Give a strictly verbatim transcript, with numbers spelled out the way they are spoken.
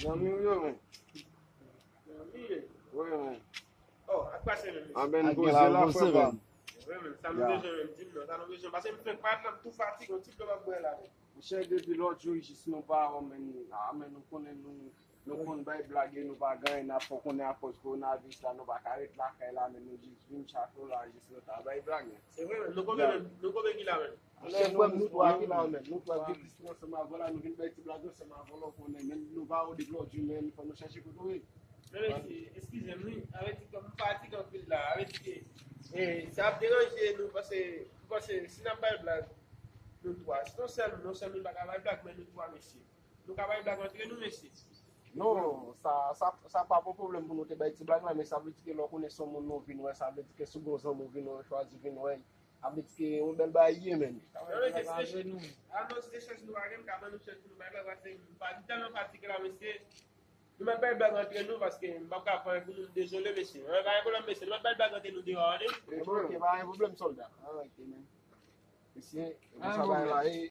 Zanmi w yo, men. Zanmi, men. Wi, men. Oh, ak pase, men. Anben, poze la, frè pa m. Wi, men. Sa nou bezwen, men. Di m non, sa nou bezwen. Paske m fenk parèt la, m tou fatige, yon ti dlo m ap bwè la, men. Monchè, depi lòt jou jis nou pa wè, men, a, men nou konnen nou, nou konn bay blag e nou pa gen anyen n ap fè, w konnen akoz kowonaviris la, nou pa ka ret lakay la, men nou jis vin chak jou la, jis nou ta bay blag, men. Se vre, men. Nou konbyen, men? Nou konbyen ki la, men? Monchè, nou menm, nou twa ki la, men. Nou twa ki vin ansanm avè w la, nou vin bay ti blag ansanm avè w la, w konnen, men nou pa wè w depi lòt jou, men fò nou chèche kote w ye. Men mesye, eskize m, wi. Avè di ke m fatige anpil la. Avè di ke, e, sa ap deranje nou, paske, m panse, si n ap bay blag, nou twa. Si nou sèl, nou sèl, nou pa ka bay blag, men nou twa, mesye. Nou ka bay blag antre nou, mesye. Non, sa, sa, sa pa pou pwoblèm pou nou te bay ti blag la, men sa vle di ke lè w konnen se yon moun nou vin wè, sa vle di ke si w gen yon zanmi w vin wè, w chwazi vin wè, sa vle di ke yon bèl bagay ye, men. Non, mesye, si te chèch nou. A non, si te chèch nou, pa gen, m ka ban nou chèch pou nou bay blag, paske m pa, m tèlman fatige la, mesye. Nou mèt bay blag antre nou, paske m p ap ka pran pou nou, dezole, mesye. Mwen pa gen pwoblèm, mesye. Nou mèt bay blag antre nou deyò, tande? Ok, pa gen pwoblèm, sòlda. Ah, ok, men. Mesye, e konsa bagay la ye.